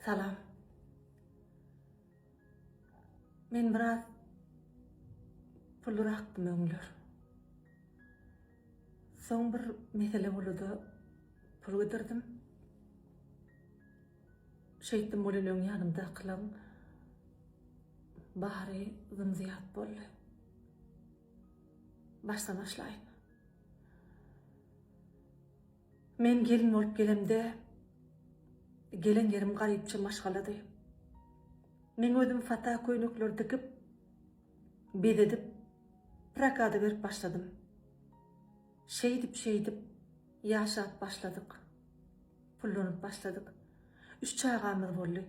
Salam. Men biraz pullurakdym öňler. Soň bir mesele boldy-da pul gidirdim. Şeýtdim welin öň ýanymdakylaň bary zym-zyýat boldy. Başdan başlaýyn. Men gelin bolup gelemde, gelen ýerim garypja maşgalady. Meň özüm fata köýnekleri dikip, bezedip, prokada berip başladym. Şeýdip-şeýdip ýaşap başladyk. Pullanyp başladyk. Üç çagamyz boldy.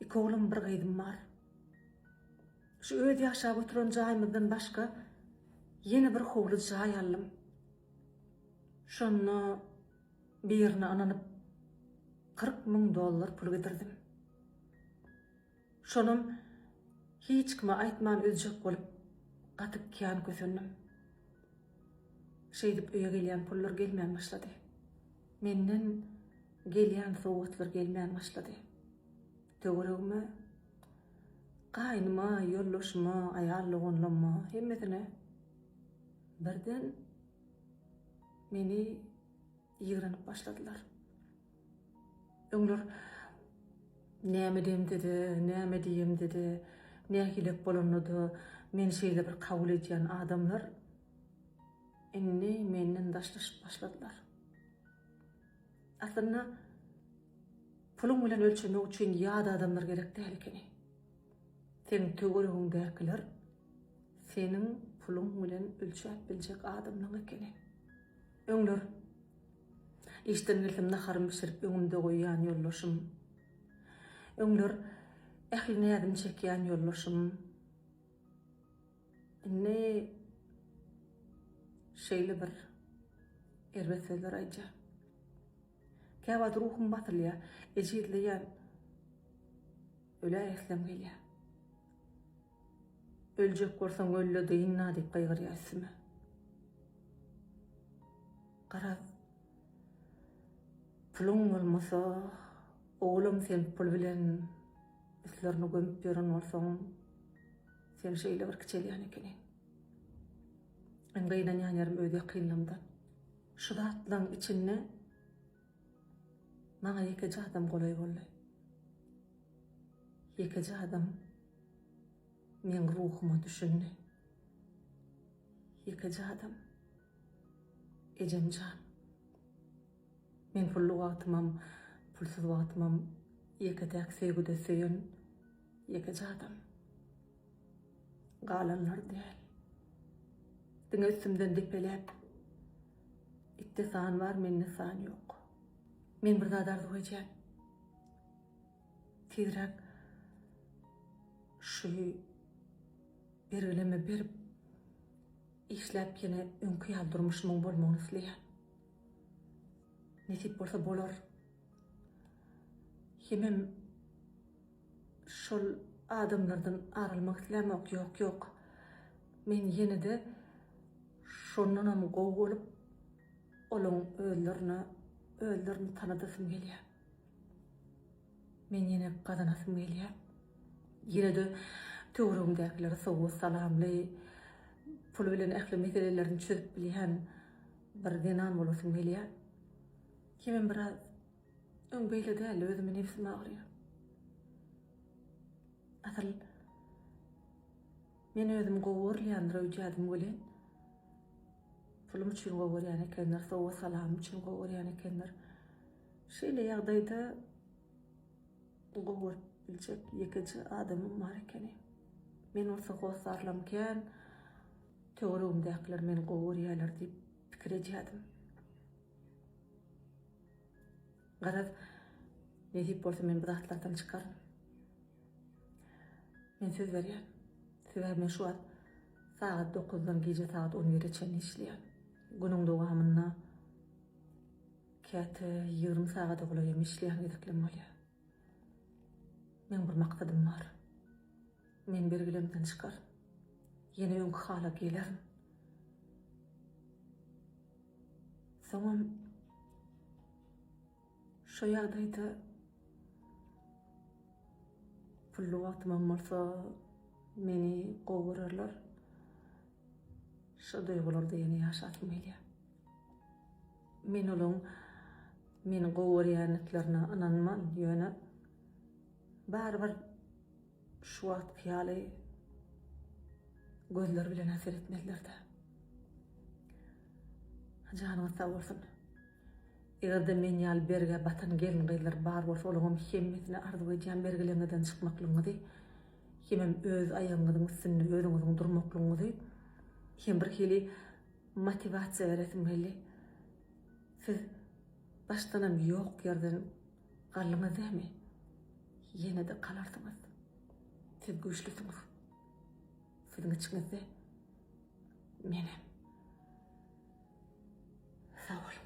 Iki oglum, bir gyzym bar. Şu öz ýaşap oturan jaýymyzdan başga ýene bir howly jaý aldym. Şonda birine ynanyp 40 000 dollar pul gidirdim. Şonam hiç kime aýtman üzjek bolup gaty kän kösendim. Şeýdip öýe gelýän pullar gelmän başlady. Menden gelýän sowgatlar gelmän başlady. Töweregime, gaýnyma, ýoldaşyma, aýal doganlaryma hemmesine birden meni ýigrenip başladylar. Öňler näme edemde-de, näme diýemde-de, nähilek bolanda-da meni şeýle bir kabul edýän adamlar indi menden daşlaşyp başladylar. Aslynda puluň bilen ölçemek üçin ýat adamlar gerek däl ekeni. Seň töweregiňdäkiler seniň puluň bilen ölçäp biljek adamlaň ekeni. Öňler işden gelsem naharymy bişirip öňümde goýýan ýoldaşym. Öňler ähli näzimi çekýän ýoldaşym. Indi şeýle bir erbet sözler aýdýar. Käwagt ruhum basylýar, ejizleýän, öläýeslem gelýär. Öljek bolsaň öl-de dynna diýip gygyrýar üstüme. Garaz, puluň bolmasa, ogulam sen pul bilen üstlerini gömüp ýören bolsaň, sen şeýle bir kiçelýän ekeniň. Men gynanýan ýerim öz ýakynlarymdan. Şu zatlaryň içinde maňa ýekeje adam golaý boldy. Ýekeje adam meň ruhuma düşündi. Ýekeje adam. Ejem jan. Men pully wagtymam, pulsuz wagtymam ýeke-täk söýgüde söýen ýekeje adam. Galanlar däl. Diňe üstümden depeläp, Itde san bar, mende san ýok. Men bir zat arzuw edýän. Tizräk şu bergileme berip, işläp ýene öňki ýaly durmuşymyň bolmagyny isleýän. Nesip bolsa bolar. Hemem şol adamlardan ar almak islämok, ýok, ýok. Men ýene-de şondanam gowy bolup, olaň özlerine özlerini tanadasym gelýär. Men ýene gazanasym gelýär. Ýene-de töweregimdäkilere sowgat-salamly, pul bilen ähli meselelerini çözüp bilýän bir zenan bolasym gelýär. Hemem biraz öň beýle däldi, özüme nebsim agyrýar. Asyl men özüm gowy görülýändir öýdýärdim welin, pulum üçin gowy görýän ekenler, sowgat-salamym üçin gowy görýän ekenler. Şeýle ýagdaýda gowy görüp biljek ýekeje adamym bar ekeni. Men bolsa hossarlam kän, töweregimdäkiler meni gowy görýärler diýip pikir edýärdim. Garaz, nesip bolsa men bu zatlardan çykaryn. Men söz berýän. Sebäbi men şu wagt sagat 9-dan gije sagat 11-e çenli işleýän. Günüň dowamynda käte 20 sagada golaý hem işleýän gezeklerim bolýar. Meň bir maksadym bar. Men bergilerimden çykaryn. Ýene öňki hala gelerin. Soňam şo ýagdaýda. Pully wagtymam bolsa meni gowy görerler. Şo duýgularda ýene ýaşasym gelýär. Men olaň meni gowy görýändiklerine ynanman, ýöne barybir şu wagtky ýaly gözleri bilen-ä seretmezler-dä. Janyňyz sag bolsun. Eger-de men ýaly bergä batan gelin-gyzlar bar bolsa, olaňam hemmesine arzuw edýän bergileriňizden çykmaklygyňyzy, hemem öz aýagyňyzyň üstünde özüňiziň durmaklygyňyzy hem bir hili motiwasiýa beresim geldi. Siz başdanam ýok ýerden galdyňyz dämi? Ýene-de galarsyňyz. Siz güýçlüsiňiz. Siziň içiňizde menem. Sag boluň.